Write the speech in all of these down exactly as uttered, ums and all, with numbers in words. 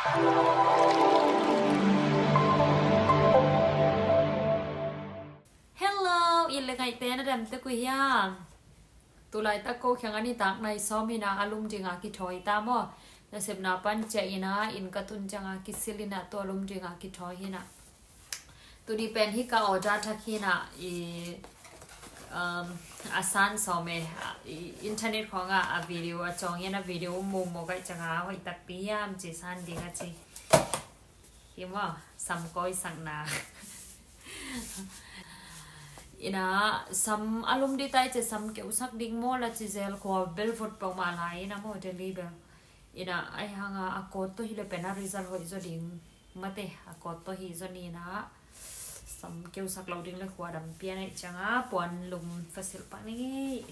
Hello, i le ngaihte na dam tek uh hiam? Tulaitak ko khiang a nitak nai sawm hi na, a lum dinga kithawi ta maw? Nasepna pan ciah hi na, inn ka tun cianga kisil hi na, tua lum dinga kithawi hi na. Tuni pen hih ka order thak hi na, i, um, a san sawm e, i internet khawngah a video a cawng hi na, video mumu kaih cianga hoih takpi hiam ci san ding a ci. Hi maw, sam kawisakna. Ina, sam a lum ding tai ci, sam keusak ding maw la ci zel khua bel vot peuhmah lai ina maw, Delhi bel. Ina, ahi hanga a kawt tawh hi le pen a result hoih zaw ding mate, a kawt tawh hi zaw ni na. Sam keusak lo ding le khua dam pian aih cianga puan lum fasil pak ni ngei.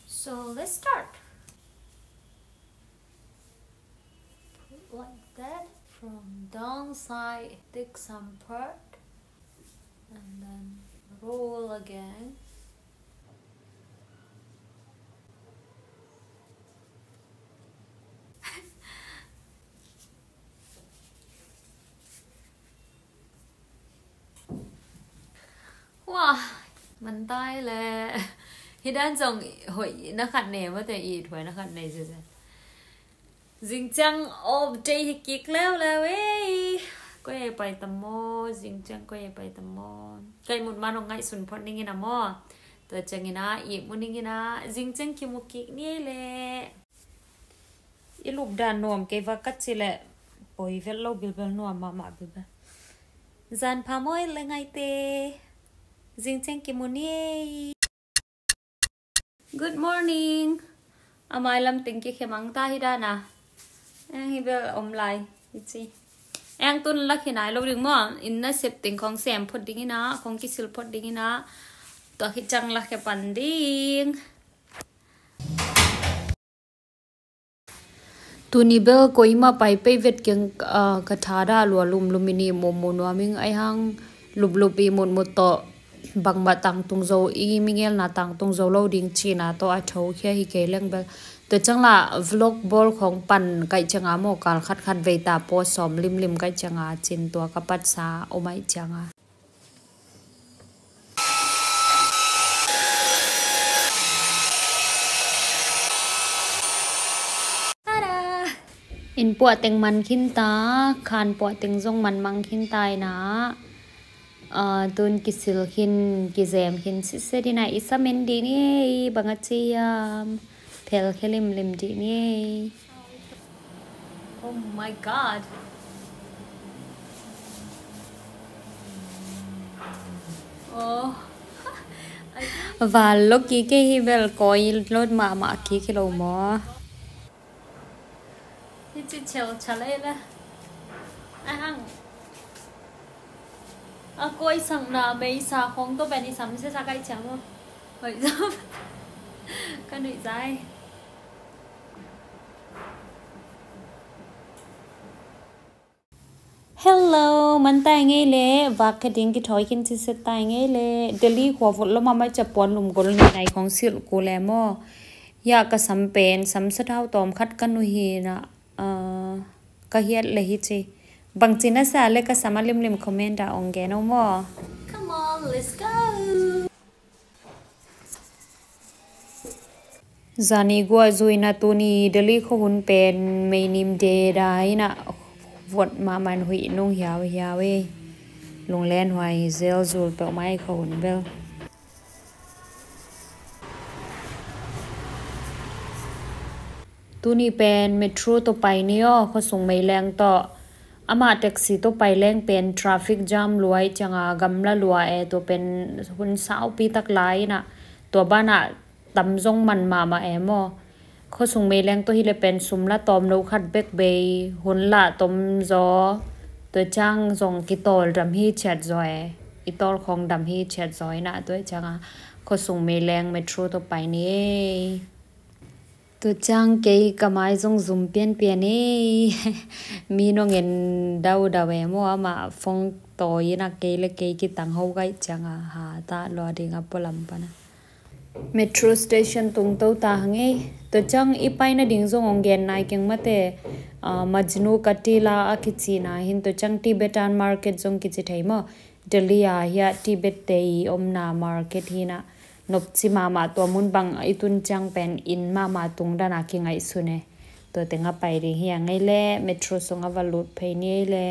So, let's start. Put like that from downside, take some part, and then roll again. Wah, man tai le. Hi dan zong hoih na khat ne mate, i thuai na khat ne zia zia. Zingciang off day hi kik leuleu ei. Koi ei pai tam maw, zingciang koi ei pai tam maw. Kai mut man ong ngaihsun phot ning ina maw. Tua ciang ina, i mu ning ina, zingciang kimu kik ni ei le. I lup dan nuam kei va ka ci le. Poi vel lo bilbel, nuam mahmah bilbel. Zan pha maw ei le ngaihte. Zingciang kimu ni ei. Good morning. A mai lam teng kikhia mang ta hi dana. Eng hi bel om lai hi ci. Eng tun la khia nai lo ding maw. Inn nasep teng khong sem phot ding ina, khong kisil phot ding ina. Tua khit ciang la khia pan ding. Tuni bel koimah pai pei vet keng, ah, ka tha dah lua lumlum i ni, mumu nuam ing. Aihang luplup i mutmut tawh bangmah tangtung zo, i mingelna tangtung zo lo ding cina tawh a tho khia hi kei leng bel. Tua ciang la vlog bawl khong pan kaih cianga maw, kal khatkhat vei ta pawh sawm limlim kaih cianga cin tua ka patsa om aih cianga. Inn puah teng man khin ta, khan puah teng zong man mang khin ta ina. Ah, tun kisil khin, kizem khin sitset ina, i sam en dih ni ei, bang a ci hiam, phel khia limlim dih ni ei. Oh my God. Oh. Val lo kik ei hi bel, koi lot mahmah kik hi lo maw. Hi ci chel chal ei le. Ahang. A koi sang na mei sa khong to pen i sam se sa kai chang maw. Hoih zam. Ka nuih zai. Hello, man tai ngei le, vak khe ding kithawi khin ciset tai ngei le. Delhi khua vot lo mahmah cia puan lum gol ni nai khong silh ku le maw. Ya ka sam pen, sam sathau tawm khat ka nuih hi na, ah, ka hiat le hi ci. Bang ci na sa le ka sam a limlim comment ah ong gen o maw. Come on, let's go. Zani guah zuina tuni Delhi khuahun pen meinim deda ina vot mahmah in huih nung hiauhiau e. Lunglen huai zel zul peuhmah i khuahun bel. Tuni pen metro tawh pai ni aw, khuasung meileng tawh. Amah taxi tawh pai leng pen traffic jam luai cianga gamla lua e, tua pen hun saupi tak lai ina. Tua banah tam zong man mahmah e maw. Khuasung meileng tawh hi le pen sum la tawm lo khat bek bei, hun la tom zaw. Tua ciang zong kitawl dam hi ciat zaw e. I tawl khong dam hi ciat zaw ina, tua cianga khuasung meileng metro tawh pai ni ei. Tua ciang kei ka mai zong zum pianpian ei. Mi nong en daudau e maw, amah phone tawi ina kei le kei kitang ho kaih cianga ha ta lua dinga pualam pana. Metro station tung to ta hang ei. Tua ciang i pai nading zong hong gen nai keng mate, ah, Majnu Ka Tilla a kici na hin, tua ciang Tibetan market zong kici thei maw. Delhi ah hiah Tibet te i omna market hi na, nopci mahmah, tua mun bang i tun ciang pen inn mahmah tung dan a kingaihsun e. Tua teng a pai ding hi a ngei le, metro sung a va lut phei ni ei le.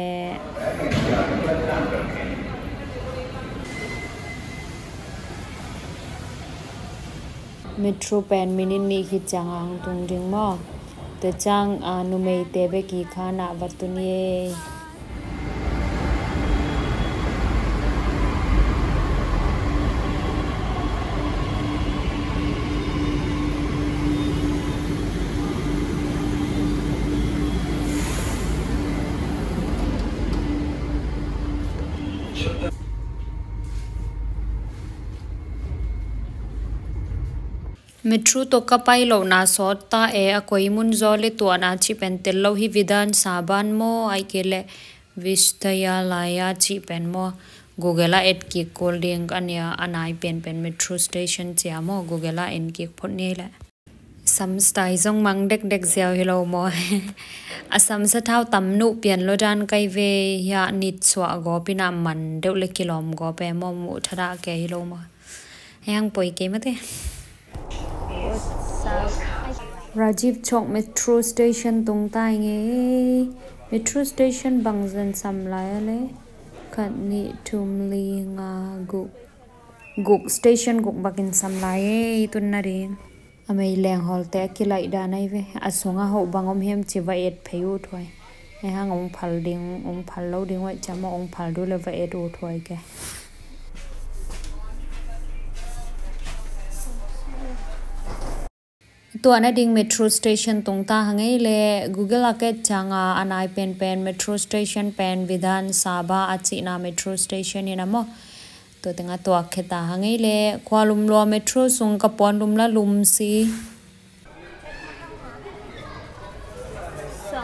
Metro pen minute nih khit ciang a hong tung ding maw? Tua ciang, ah, numeite bek i khan ah va tun ei. Metro tawh ka pai lohna sawt ta e, a koi mun zaw le tuahna cih pen tel lo hi, Vidhan Sabha maw, ahih kei leh Vishwavidyalaya cih pen maw. Google ah et kik kul ding ka nia, a nai penpen metro station ci a maw, Google ah en kik phot ni ei le. Sam style zong mang dekdek ziau hi lo maw. A sam sa thau tam nuh pian lo dan kai ve, hiah nit suah gawp in a man deuh le kilawm gawp e maw, muh thadah kei hi lo maw. Hei hang poi kei mate. Rajiv Chowk metro station tung ta i ngei. Metro station bang zan sam lai a le? Khat, nih, thum, li, nga, guk. Guk, station guk bak in sam lai e, i tun nading. A mei leng hawlte a kilaih dan ahi ve. A sungah hoh bang om hiam ci va et phei uh thuai. Hei hang hong phal ding, hong phal lo ding uh ahih ciang maw, hong phal duh le va et uh thuai ke. Tuah nading metro station tung ta hang ei le, Google ah ka et ciang a, a nai penpen metro station pen Vidhan Sabha a cihna metro station hi na maw. Tua teng a tuak khia ta hang ei le, khua lum lua metro sung ka puan lum la lum si. So,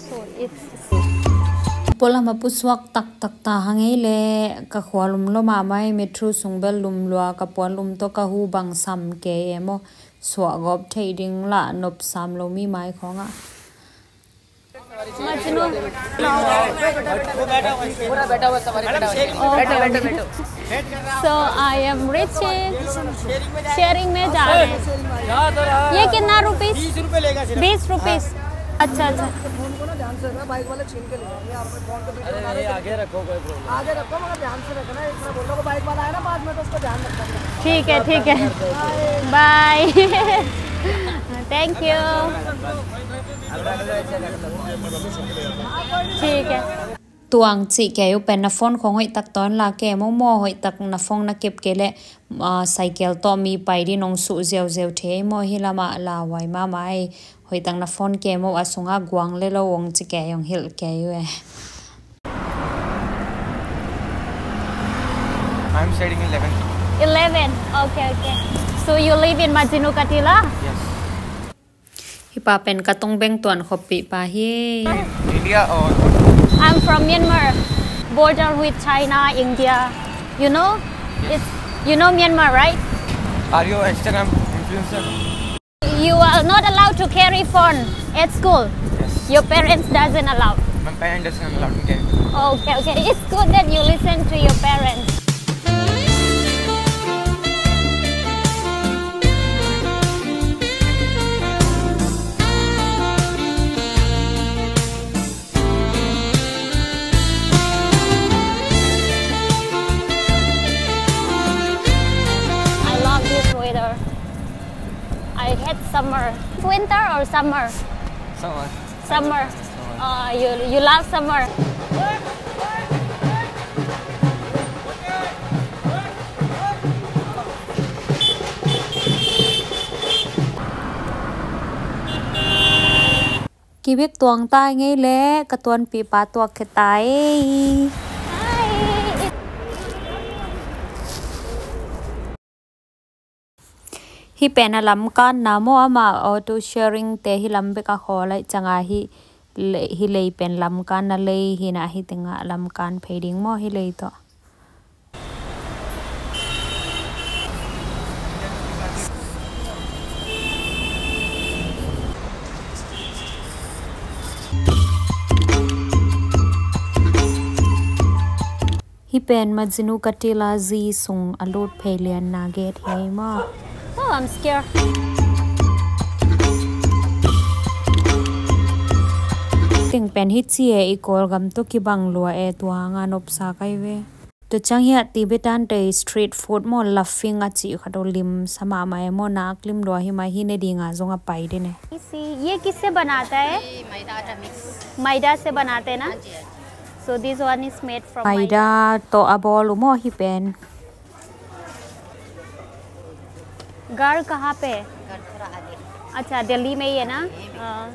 so it's... Pualam a pusuak taktak ta hang ei le, ka khua lum lua mahmah ei, metro sung bel lum lua, ka puan lum tawh ka hu bang sam kei e maw, suah gawp theih ding lah nop sam lo mi mai khawng ah. Majnu. वो बैठा हुआ है, सवारी बैठा हुआ है। Oh, बैठो, बैठो, बैठो। So I am reaching. Sharing में जा रहे हैं। ये कितना रुपीस? बीस रुपये लेगा सिर्फ। बीस रुपीस। अच्छा, अच्छा। फोन को ना ध्यान से रखना, बाइक वाले छीन के ले जाएंगे। आप फोन को वीडियो बना रहे हैं। आगे रखो, कोई प्रॉब्लम। आगे रखो, मगर ध्यान से रखना, एक बार बोल दो, बाइक वाला आया ना बाद में, तो उसको ध्यान रखना। ठीक है, ठीक है। बाय। Thank you. ठीक है. Tuang cih kei uh pen na phone khong hoih tak tawn la kei maw, maw hoih tak na phone na kep kei leh, ah, cycle tawh mi pai dih nong suh ziauziau thei maw, hi lamah lauhuai mahmah ei. Hoih tak na phone kei maw, a sungah guang le lo ong ci kei ong hilh kei uh e. I'm studying eleventh. Eleven. Okay, okay. So you live in Majnu Ka Tilla? Yes. Hi pa pen ka tung beng tuan khoppih pa hi. India or? I'm from Myanmar, border with China, India. You know? Yes. It's, you know Myanmar, right? Are you Instagram influencer? You are not allowed to carry phone at school. Yes. Your parents doesn't allow. My parent doesn't allow me carry. Okay, okay. It's good that you listen to your parents. I love this weather. I hate summer. Winter or summer? Summer. Summer. Summer. Uh, you, you love summer. Kibik tuang ta i ngei leh ka tuanpih pa tuak khia ta ei. Hih pen a lamkanna maw, amah auto sharing te hih lam bek a khawl ahih ciangin hih lei, hih lei pen lamkanna lei hi na, hih tengah lamkan phei ding maw hih lei tawh. Pen Majinu Katila zi sung a lut phei lian na get hi maw. Oh, I'm scared. Teng pen hi ci e, i Kawlgam tawh kibang lua e, tua hang a nopsa kai ve. Tua ciang hiah Tibetan te street food maw, lafing a cih khat uh lim sa mahmah e maw, nak lim lua hi mah hi, ne ding a zong a pai den e. ये किससे बनाता है? ये मैदा आटा मिक्स। मैदा से बनाते हैं ना? हाँ जी, हाँ जी। So this one is made from maida. Maida tawh a bawl uh maw hi pen. घर कहाँ पे है? घर थोड़ा आगे। अच्छा, दिल्ली में ही है ना? हाँ, यहीं पे। हाँ,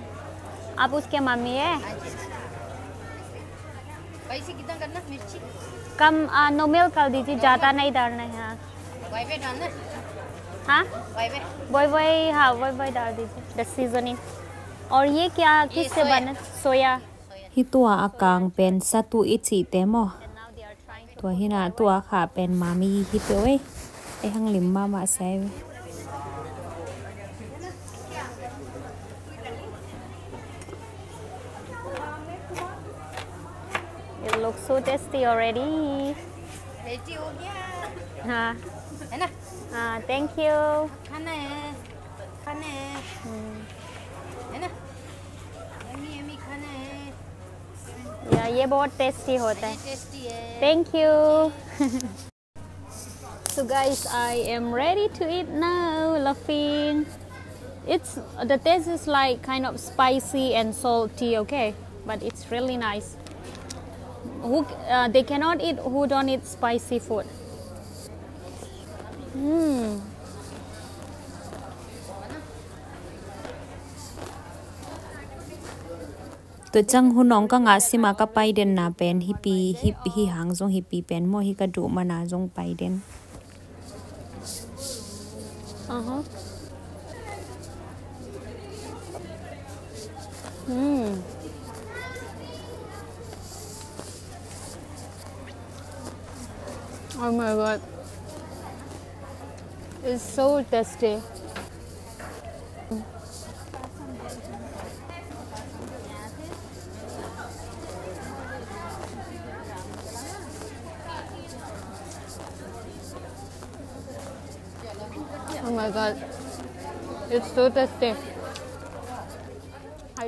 आप उसके मम्मी है? हाँ जी। कैसे कितना करना मिर्ची? कम, आ, नॉर्मल कर दीजिए, नॉर्मल। ज़्यादा नहीं डालना है। हाँ। वाई वाई डालना? हाँ? Y Y. वाई वाई, हाँ, वाई वाई डाल दीजिए। The seasoning। और ये क्या, ये किससे सोया। बना? सोया। Hi tua a kang pen satu i cihte maw. Tua hi na, tua kha pen mami hi peuh ei. Ei hang lim mahmah sa ei ve. It looks so tasty already. Ready हो गया। हाँ। है ना? हाँ, thank you। खाना है, खाना है। हम्म। है ना? यम्मी, यम्मी खाना है। या, ये बहुत टेस्टी होता है। ये टेस्टी है। Thank you। So guys, I am ready to eat now. Lafing. It's, the taste is like kind of spicy and salty, okay? But it's really nice. Who, uh, they cannot eat who don't eat spicy food. Mm. Tua ciang hun ong ka ngah sim a ka pai den na pen hipi, hip, hi hang zong hipi pen maw, hi ka duh man a zong pai den. Aha. Mm. Oh my God. It's so tasty. Oh my God. It's so tasty.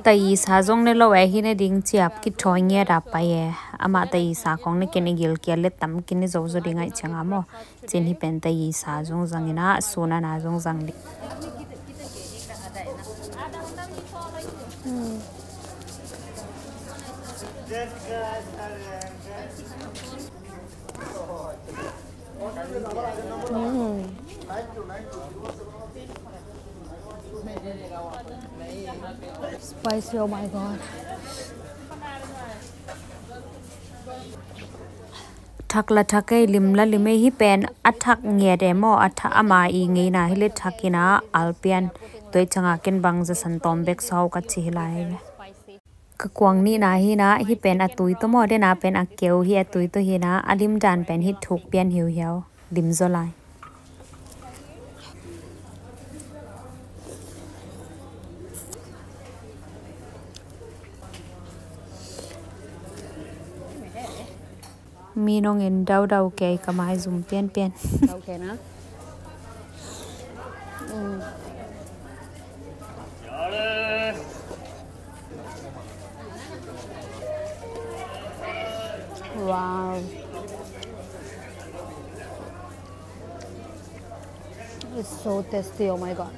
Taisa zong ne lo e, hi ne ding ciap kithawi ngiat a pai e. Amah taisa khong ne ken i gil kia le tam kin i zo zo ding aih ciang a maw. Cin hi pen taisa zong zang in a, sun a na zong zang ding. Hmm. Mm. Spicy, oh my God. Thak la thak ei, lim la lim ei, hi pen a thak ngiat e maw, a thak ama i ngeina hi le thak ina alpian. Tua i ciang a ken bang za san tawm bek sau ka ci hi lai ve. Ka kuang nihna hi na, hi pen a tui tawh maw, dena pen a keu hi a tui tawh hi na, a lim dan pen hi thuk pian hiuhiau, lim zaw lai. Mi nong en daudau kei ka mai zum pianpian. Okay na. Mm. Wow. It's so tasty, oh my God.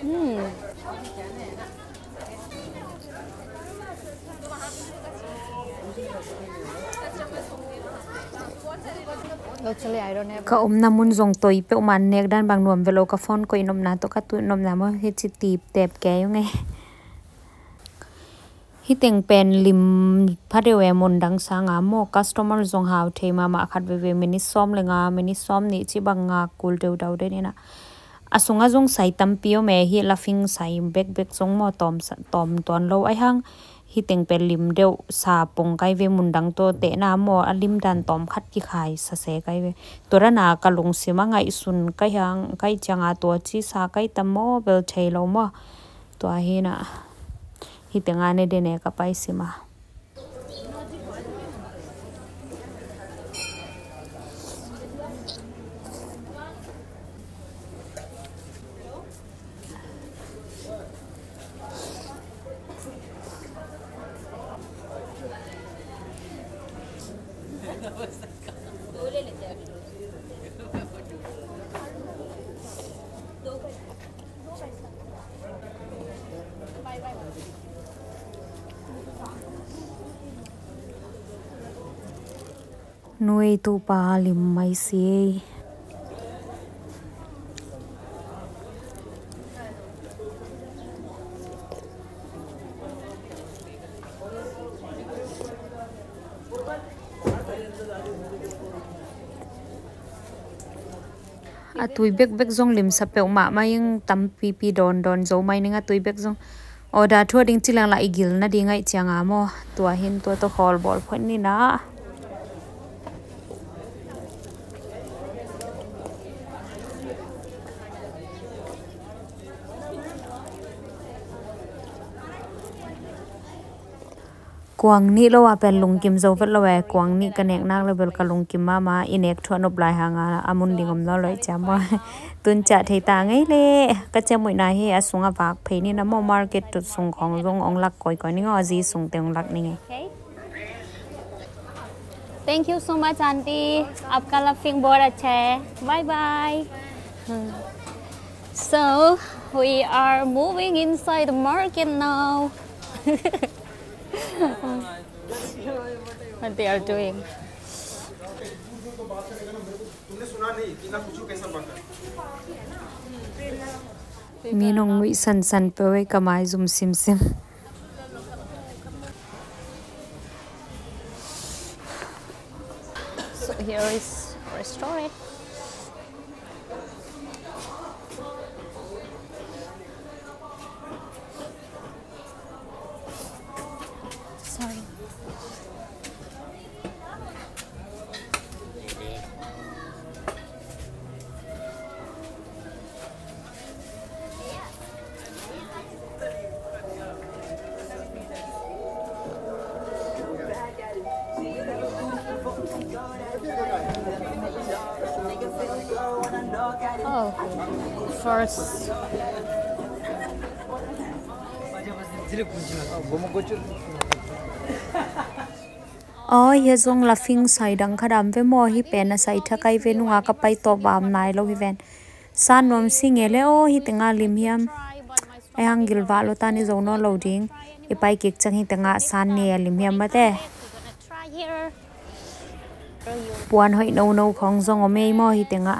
Mm. Ka omna mun zong toi peuhmah, nek dan bang nuam velo, ka phone koih nopna tawh ka tuh nopna maw, hi ci tip tep kei ung e. Hi teng pen lim pha deuh e, mun dang sanga maw, customer zong hau thei mahmah, khat veve minute sawm le nga, minute sawm nih ci bang nga kul deuh dau den ina. A sunga zong sai tampi om e, hi lafing sai bekbek zong maw, tawm sa, tawm tuan lo ai hang. Hi teng pen lim deuh sa pong kai ve, mun dang tawh tehna maw, a lim dan tawm khat kikhai sa se kai ve. Tua dana ka lungsim a ngaihsun kai hang, kai cianga tua ci sa kai tam maw, bel thei lo maw. Tua hi na, hi tengah ne dene ka pai sima. Nuei tupa lim mai si ei. A tui bekbek zong limsa peuhmah mai ing, tampipi dawndawn zo mai ning a tui bek zong. Order thu a ding ci leng lah i gil nading aih cianga maw? Tua hin tua tawh khawl bawl phot ni na. Kuang nih lo a pen lungkim zo vet lo e, kuang nih ka nek nak lo bel ka lungkim mahmah, i nek thuah nop lai hanga a mun ding om nawn lo i ciam maw? Tun ciah thei ta ngei le, ka ciam muihna hi a sung a vak phei ni na maw, market tut sung khong zong ong lak koikoi ning aw, zi sung te ong lak ning e. Thank you so much, aunty. आपका लाफिंग बहुत अच्छा है. Bye bye. So, we are moving inside the market now. What they are doing? Mi nong nuih sansan peuh ei, ka mai zum simsim. So here is restaurant. Sorry. Oh, first. Aw, hia zong lafing sai dang kha dam ve maw, hi pen a sai tha kai ve, nunga ka pai tawh bam nai lo hi ven. San nuam si nge le aw, hi tenga lim hiam. Ai hang gilvah lo ta ni zo nawn lo ding. I pai kik ciang hi tenga san ni a lim hiam mate. Puan hoih nono khong zong om ei maw hi tenga.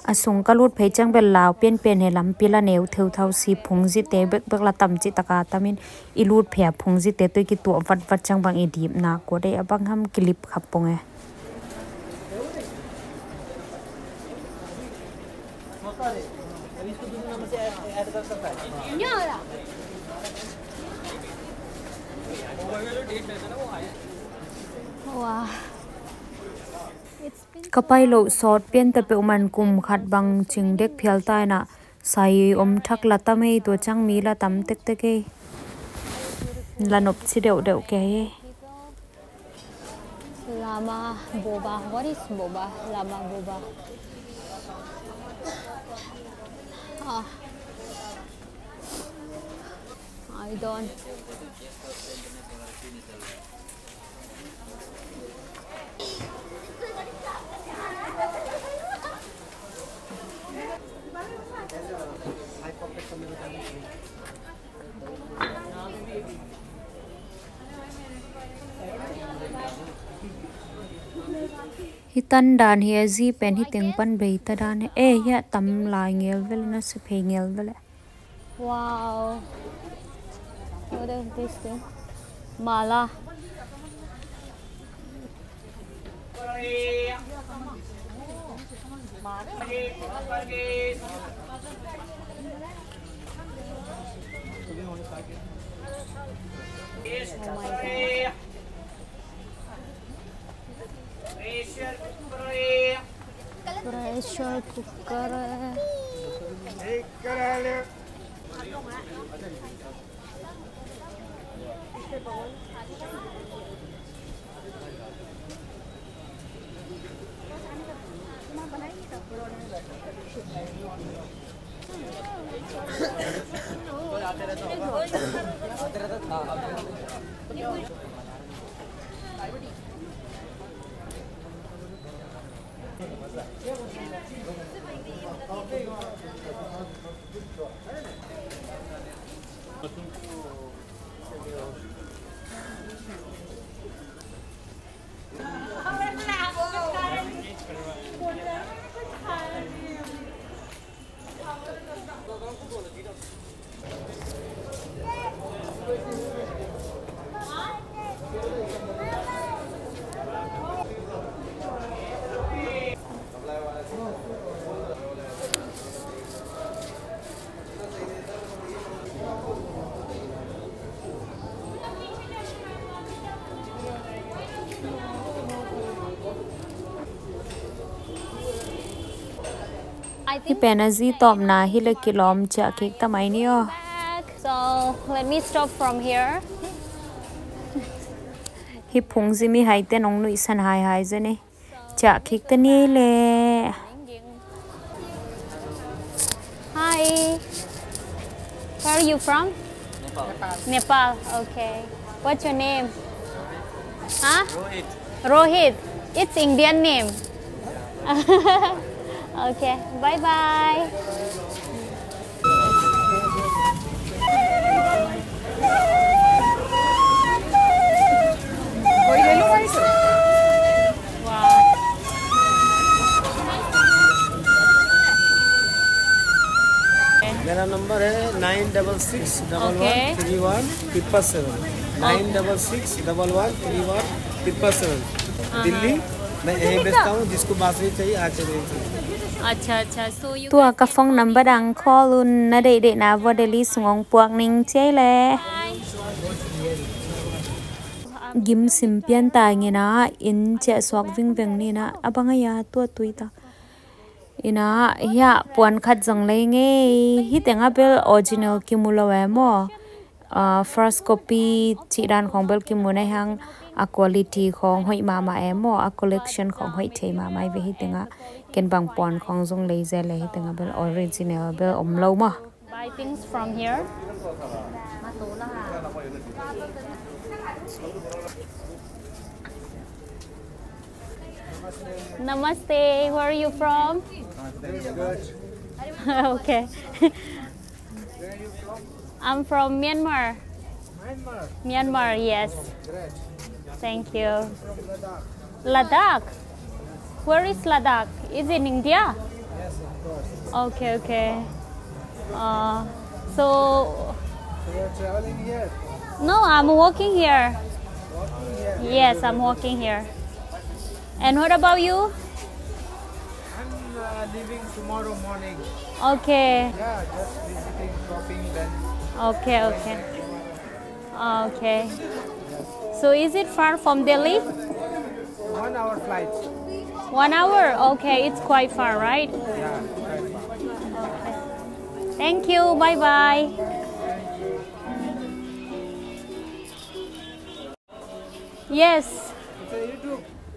A sung ka lut phei ciang bel lau pianpian he lampi la neu theuthau si, phungzite bekbek la tam cih taka tamin i lut phei a phungzite tawh i kituah vatvat ciang bang i dipna kua dei a bang ham kilip khap pong e. Wow. Ka pai loh sawt piante peuhmah kum khat bang cing dek phial ta inah sai om thak la tam ei, tua ciang mi la tam tektek ei. La nop ci deuhdeuh kei ei. Lama boba. What is boba? Lama boba. Ah. I don't. Hi tan dan hi a, zi pen hi teng pan bei ta dan hi. Eh, hi a tam lai ngel vele, na si phei ngel vele. Wow. What is this thing? Mala. Oh my God. Hih pen a zi tawpna hi le, kilawm ciah kik ta mai ni aw. So, let me stop from here. Hih phungzi mihaite nong nuihsan haihai zen e. Ciah kik ta ni le. Hi. Where are you from? Nepal. Nepal, okay. What's your name? Huh? Rohit. Rohit. It's Indian name. Okay, bye bye. मेरा नंबर है nine double six double one three one triple seven. Nine double six double one three one triple seven. Delhi. मैं यहीं बेचता हूँ, जिसको बांसुरी चाहिए, आ चले। अच्छा, अच्छा। So you Tua ka phone number ang call un, na deihdeihna vua Delhi sung hong puak ning ci ei le. Gim sim pian ta ing ina, inn ciah suak vingveng ni ina, a bang a ia tua tui ta. Ina, hia puan khat zong lei ngei, hih tengah bel original kimu lo e maw. Ah, first copy cih dan khong bel kimu na hiang, a quality khong hoih mahmah e maw, a collection khong hoih thei mahmah i ve hih tengah. Ken bang puan khong zong lei zel e, hih tengah bel original bel om lo maw. Buy things from here. Namaste. Where are you from? Okay. I'm from Myanmar. Myanmar? Myanmar, yes. Great. Thank you. From Ladakh. Ladakh? Where is Ladakh? Is in India? Yes, of course. Okay, okay. Uh, so So you're traveling here? No, I'm working here. Working here? Yes, I'm working here. And what about you? I'm, uh, leaving tomorrow morning. Okay. Yeah, just visiting, shopping, then Okay, okay. Okay. So is it far from Delhi? One hour flight. One hour? Okay, it's quite far, right? Yeah, quite far. Okay. Thank you. Bye bye. Yes.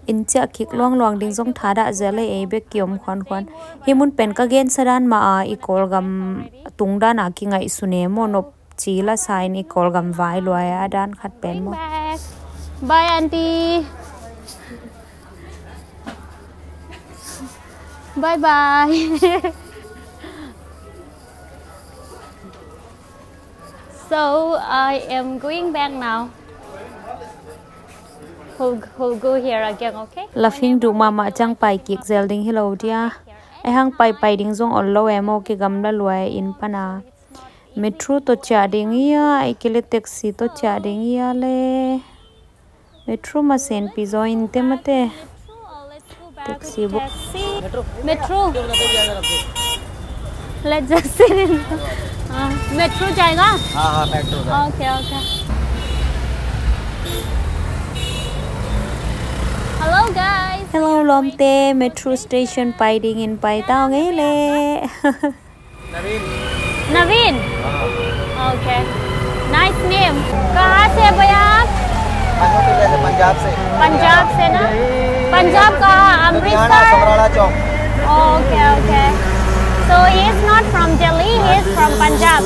Inn ciah kik luangluang ding zong thadah zel ei, ei bek kiom khuankhuan. Hih mun pen ka gensa dan mah a, i Kawlgam tung dan a kingaihsun e maw, nop ci la sa in i Kawlgam vai lua e, a dan khat pen maw. Bye, auntie. Bye bye. So, I am going back now. Who'll, who'll go here again, okay? Lafing duh mahmah ciang pai kik zel ding hi lo dia. Ei hang paipai ding zong ol lo e maw, kigamla lua e inn pan a. Metro tawh ciah ding ia, ei kei le taxi tawh ciah ding ia le. Metro mah senpi zaw in te mate. Taxi book. Metro। Let's just sit in। हाँ, metro जाएगा? हाँ, हाँ, metro जाएगा। Okay, okay। Hello, guys। Hello lawmte, metro station pai dingin pai ta ung ei le. नवीन। नवीन? हाँ। Okay. Nice name. कहाँ से हैं भैया आप? हम तो जैसे पंजाब से। पंजाब से ना? पंजाब कहाँ? लुधियाना, अमृतसर? समराला चौक। Okay, okay. So he is not from Delhi, he is from Punjab.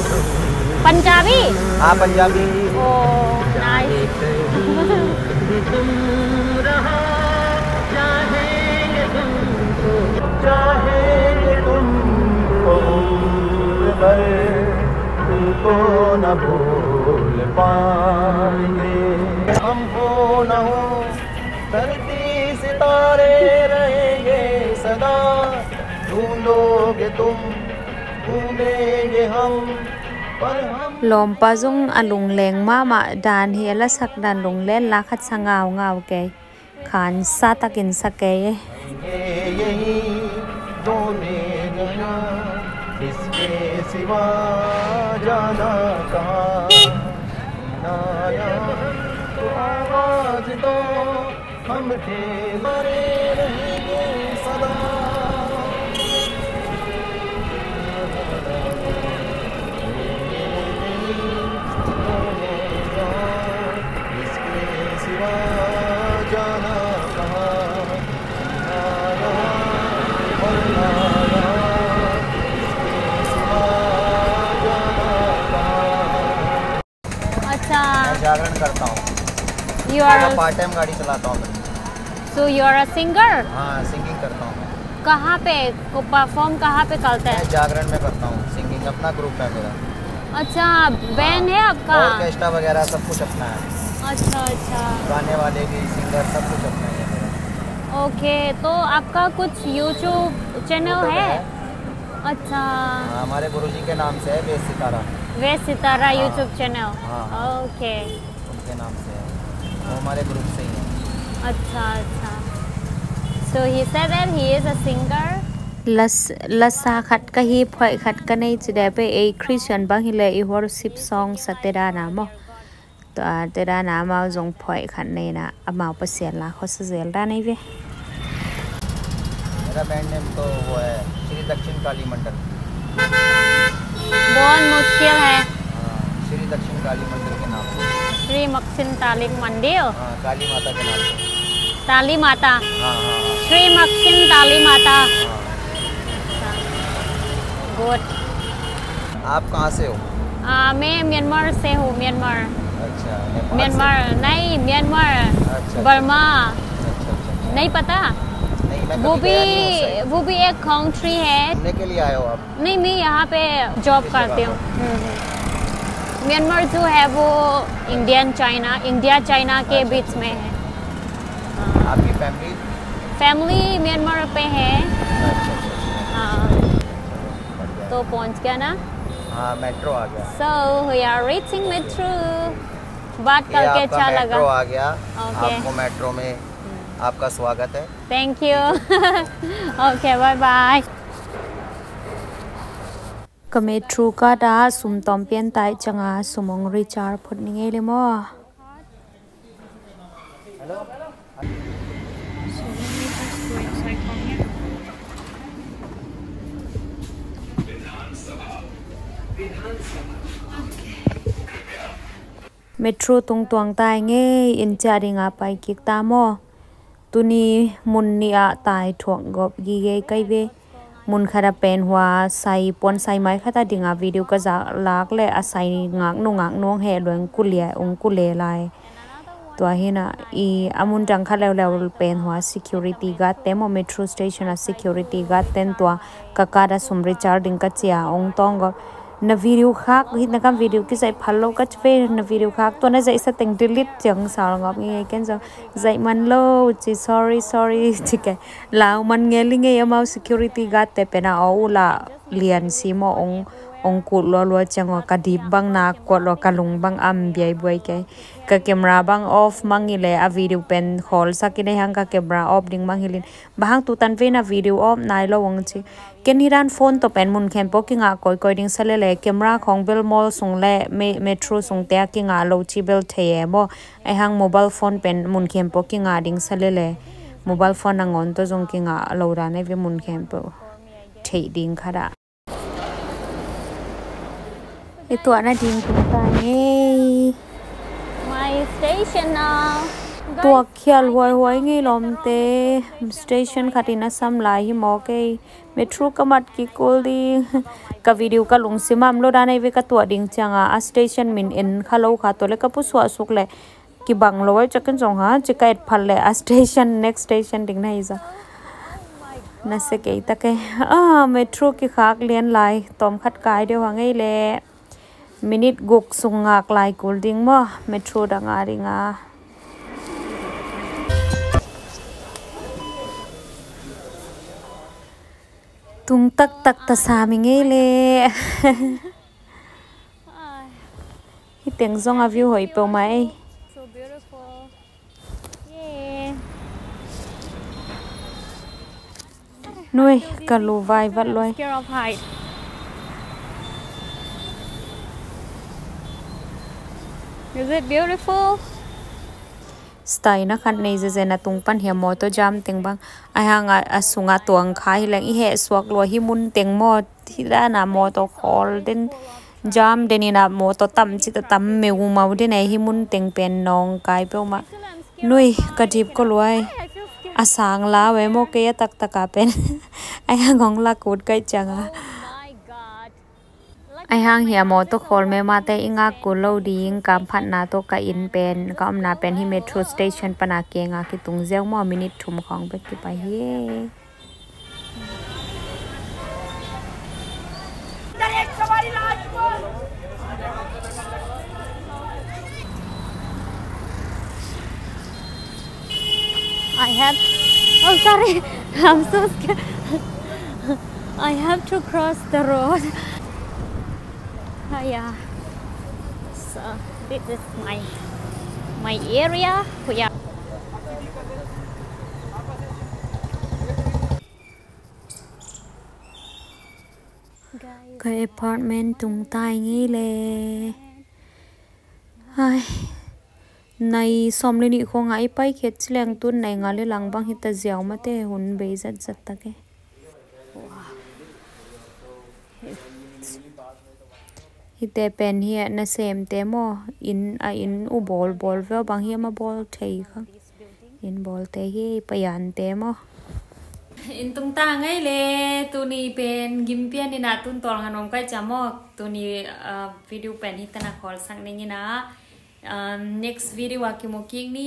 Punjabi? हाँ, पंजाबी। Oh, nice. चाहेंगे तुमको उम्र भर, तुमको न भूल पाएंगे। हम हो न हो, धरती सितारे रहेंगे सदा, ढूंढोगे तुम, ढूंढेंगे हम, पर हम Lawmpa zong a lungleng mahmah dan hi, a lasak dan lunglen la khat sa ngaungau kei. Khan sa takin sa kei. ये यही रोने लगा, इसके सिवा जाना कहाँ? ना यहाँ तो आवाज दो, हम ढेर मरे रहेंगे सदा। अच्छा। मैं जागरण करता हूँ। You are मैं पार्ट टाइम गाड़ी चलाता हूँ। So you are a singer? हाँ, सिंगिंग करता हूँ मैं। कहाँ पे को परफॉर्म कहाँ पे करते हैं? मैं जागरण में करता हूँ सिंगिंग, अपना ग्रुप है मेरा। अच्छा, बैंड है आपका? ऑर्केस्ट्रा वगैरह सब कुछ अपना है। अच्छा, अच्छा। गाने वाले भी, सिंगर, सब कुछ अपना ही है मेरा। ओके, तो आपका कुछ YouTube चैनल YouTube है? है। अच्छा। हाँ, हमारे गुरुजी के नाम से है वेद सितारा। वेद सितारा हाँ। YouTube channel. हाँ, हाँ। ओके। उनके नाम से है, वो हमारे ग्रुप से ही है। अच्छा, अच्छा। So he said that he is a singer. Las, lasa khat ka hi, phuaih khat ka nei ci deh pe ei Christian bang hi le i worship song sa te dan a maw. Tua te dan a amau zong phuaih khat nei na amau Pasian la khuasa zel dan ei ve. मेरा band name तो वो है श्री दक्षिण काली मंडल। बहुत मुश्किल है। हाँ, श्री दक्षिण काली मंडल के नाम से। श्री मक्षिण तालिक मंदिर? हाँ, काली माता के नाम से। ताली माता? हाँ, हाँ, हाँ। श्री मक्षिण ताली माता। हाँ। गुड। आप कहाँ से हो? आ, मैं म्यांमार से हूँ, म्यांमार। अच्छा, नेपाल से? म्यांमार नहीं, म्यांमार, अच्छा, अच्छा। बर्मा। अच्छा, अच्छा, अच्छा। नहीं पता? नहीं, मैं वो कभी भी, गया नहीं हूँ उस साइड। वो भी एक कंट्री है। घूमने के लिए आए हो आप? नहीं, मैं यहाँ पे जॉब करती हूँ। हम्म, हम्म। म्यांमार जो है वो इंडियन चाइना, इंडिया चाइना के बीच में है। अच्छा, अच्छा, अच्छा। हाँ। आपकी फैमिली? फैमिली म्यांमार पे है। अच्छा, अच्छा, अच्छा। हाँ। बढ़िया। तो पहुंच गया ना? हाँ, मेट्रो आ गया। So, we are reaching metro. बात करके अच्छा लगा। ये आपका मेट्रो आ गया। ओके। आपको मेट्रो में आपका स्वागत है। Thank you. Okay, bye bye. Ka metro card ah sum tawm pian tai cianga sum ong recharge phot ning ei le maw? Metro tungtuang tai ngei in cia dinga pai kik ta maw? Tuni mun nih ah tai thuak gawp gige kai ve. Mun khat a pen hua sai puan sai mai khat a dinga video ka zak lak le a sai ngak nu ngak nuang he luang kulia ung kule lai. Tua hina i a mun dang kha leuleu pen hua security guard te maw, metro station a security guard ten tua ka card a sum recharge ding ka cia ong tawng gawp. Na video khak hit na kam video kizaih phal lo ka ci ve, na video khak tua na zaih sa teng delete ciang sal ngawp ngi ken zong zaih man lo ci, sorry sorry ci ke. Lau man nge li ngei amau security guard te pena aw ula lian si maw ong ong kut lua lua ciang aw ka dip bang na kuat lua ka lung bang am biai buai kei. Ka camera bang off mang i le a video pen khawl sak i nei hang ka camera off ding mang hilin. Bang hang tutan veina video off nai lo ong ci. Ken hi dan phone to pen mun khempeuh kingah kawikawi ding sa lele, camera khawng bel mall sung le me- metro sungte ah kingah lo ci bel thei e maw. Ahi hang mobile phone pen mun khempeuh kingah ding sa lele. mobile phone nangawn tawh zong kingah lo dan ei ve, mun khempeuh theih ding khat ah. I tuahna ding tungta ngei. My station now. Tuak khial huaihuai ngei lawmte. Station khatin a sam lai hi maw kei. Metro ka mat kikul ding. Ka video ka lungsim am lo dan ei ve, ka tuah ding cianga a station min en kha lo kha, tua le ka pusuah suk le kibang lo ai cakin zong ha, ci ka et phat le a station, next station ding na hi zaw. Na se kei ta kei. Ah, metro kikhak lian lai, tawm khat kai deuh ha ngei le. Minute guk sung ngak lai kul ding maw, metro dang a ding a. Tung taktak ta sami ngei le. Hi teng zong a view hoih peuhmah ei. So beautiful. Yeah. Nui, ka lu vai vat luai. Scared of height. Is it beautiful? Style na khat nei zezen a tung pan hi a, motor jam teng bang. Ai hang a, a sunga tuang kha hi leng i heh suak lua hi mun teng maw. Hi dan a motor khawl den, jam den in a motor tam ci ta tam meumau den ei, hi mun teng pen nawngkai peuhmah. Nui, ka dip ko luai. A sang la ve maw kei a taktak a pen. Ai hang hong la kut kai cianga. Ai hang hi a motor khawl meumate i ngak kul lo ding, kam phatna tawh ka inn pen, ka omna pen hi metro station pan a kianga kitung ziau maw, minute thum khawng bek kipai hi. I have, oh, sorry. I'm so scared. I have to cross the road. Ah, yeah. So, this is my, my area. Yeah. Ka apartment tung tai ngei le. Ai. Nai sawm le nih khawngah i paikhiat ci leng tun nai nga le lang bang hi ta ziau mate, hun bei zatzat tak e. Hite pen hi a nasemte maw, inn a inn uh bawlbawl veu bang hiam a bawl thei kha. Inn bawlte hi paiante maw. Inn tung ta ngei le, tuni pen gimpian ina tun tawlnga nuam kai cia maw. Tuni, ah, video pen hi tana khawlsak ning ina. Um, next video a kimu kik ni.